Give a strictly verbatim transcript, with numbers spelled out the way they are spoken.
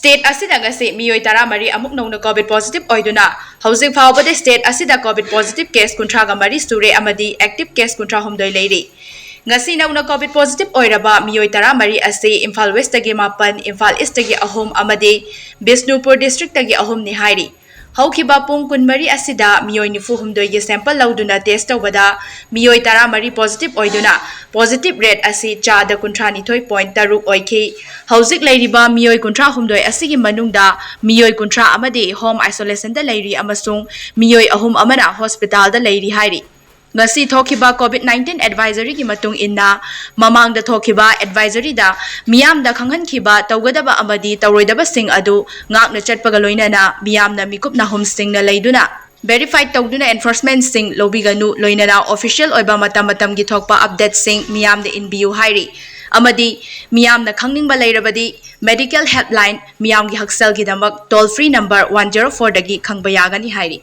State ꯑꯁꯤꯗ ꯉꯁꯤ ꯃꯤꯑꯣꯏ ꯇꯔꯥꯃꯔꯤ ꯑꯃꯨꯛ ꯅꯧꯅ COVID positive ꯑꯣꯏꯗꯨꯅ ꯍꯧꯖꯤꯛ ꯐꯥꯎꯕꯗ state ꯑꯁꯤꯗ COVID positive case ꯀꯨꯟꯊ꯭ꯔꯥꯒ ꯃꯔꯤ ꯁꯨꯔꯦ ꯑꯃꯗꯤ active case ꯀꯨꯟꯊ꯭ꯔꯥꯍꯨꯝꯗꯣꯏ ꯂꯩꯔꯤ꯫ ꯉꯁꯤ ꯅꯧꯅ COVID positive ꯑꯣꯏꯔꯕ ꯃꯤꯑꯣꯏ ꯇꯔꯥꯃꯔꯤ ꯑꯁꯤ ꯏꯝꯐꯥꯜ West ꯇꯒꯤ ꯃꯥꯄꯟ, ꯏꯝꯐꯥꯜ East ꯇꯒꯤ ꯑꯍꯨꯝ ꯑꯃꯗꯤ ꯕꯤꯁꯅꯨꯄꯨꯔ district ꯇꯒꯤ ꯑꯍꯨꯝꯅꯤ ꯍꯥꯏꯔꯤ꯫ ꯍꯧꯈꯤꯕ ꯄꯨꯡ ꯀꯨꯟꯃꯔꯤ ꯑꯁꯤꯗ ꯃꯤꯑꯣꯏ ꯅꯤꯐꯨ ꯍꯨꯝꯗꯣꯏꯒꯤ sample ꯂꯧꯗꯨꯅ test ꯇꯧꯕꯗ ꯃꯤꯑꯣꯏ ꯇꯔꯥꯃꯔꯤ positive ꯑꯣꯏꯗꯨꯅ positive rate ꯑꯁꯤ ꯆꯥꯗ ꯀꯨꯟꯊ꯭ꯔꯥ ꯅꯤꯊꯣꯏ point ꯇꯔꯨꯛ ꯑꯣꯏꯈꯤ꯫ ꯍꯧꯖꯤꯛ ꯂꯩꯔꯤꯕ ꯃꯤꯑꯣꯏ ꯀꯨꯟꯊ꯭ꯔꯥ ꯍꯨꯝꯗꯣꯏ ꯑꯁꯤꯒꯤ ꯃꯅꯨꯡꯗ ꯃꯤꯑꯣꯏ ꯀꯨꯟꯊ꯭ꯔꯥ ꯑꯃꯗꯤ home isolation ꯗ ꯂꯩꯔꯤ ꯑꯃꯁꯨꯡ ꯃꯤꯑꯣꯏ ꯑꯍꯨꯝ ꯑꯃꯅ hospital ꯗ ꯂꯩꯔꯤ ꯍꯥꯏꯔꯤ꯫ ꯉꯁꯤ ꯊꯣꯛꯈꯤꯕ COVID nineteen advisory ꯒꯤ ꯃꯇꯨꯡ ꯏꯟꯅ, ꯃꯃꯥꯡꯗ ꯊꯣꯛꯈꯤꯕ advisory ꯗ ꯃꯤꯌꯥꯝꯗ ꯈꯪꯍꯟꯈꯤꯕ ꯇꯧꯒꯗꯕ ꯑꯃꯗꯤ ꯇꯧꯔꯣꯏꯗꯕꯁꯤꯡ ꯑꯗꯨ ꯉꯥꯛꯅ ꯆꯠꯄꯒ ꯂꯣꯏꯅꯅ ꯃꯤꯌꯥꯝꯅ ꯃꯤꯀꯨꯞ ꯅꯥꯍꯨꯝꯁꯤꯡꯅ ꯂꯩꯗꯨꯅ verify ꯇꯧꯗꯨꯅ enforcement ꯁꯤꯡ ꯂꯧꯕꯤꯒꯅꯨ, ꯂꯣꯏꯅꯅ official ꯑꯣꯏꯕ ꯃꯇꯝ ꯃꯇꯝꯒꯤ ꯊꯣꯛꯄ update ꯁꯤꯡ ꯃꯤꯌꯥꯝꯗ ꯏꯟꯕꯤꯌꯨ ꯍꯥꯏꯔꯤ꯫ ꯑꯃꯗꯤ ꯃꯤꯌꯥꯝꯅ ꯈꯪꯅꯤꯡꯕ ꯂꯩꯔꯕꯗꯤ medical helpline, ꯃꯤꯌꯥꯝꯒꯤ ꯍꯛꯁꯦꯜꯒꯤꯗꯃꯛ toll free number one zero four ꯗꯒꯤ ꯈꯪꯕ ꯌꯥꯒꯅꯤ ꯍꯥꯏꯔꯤ꯫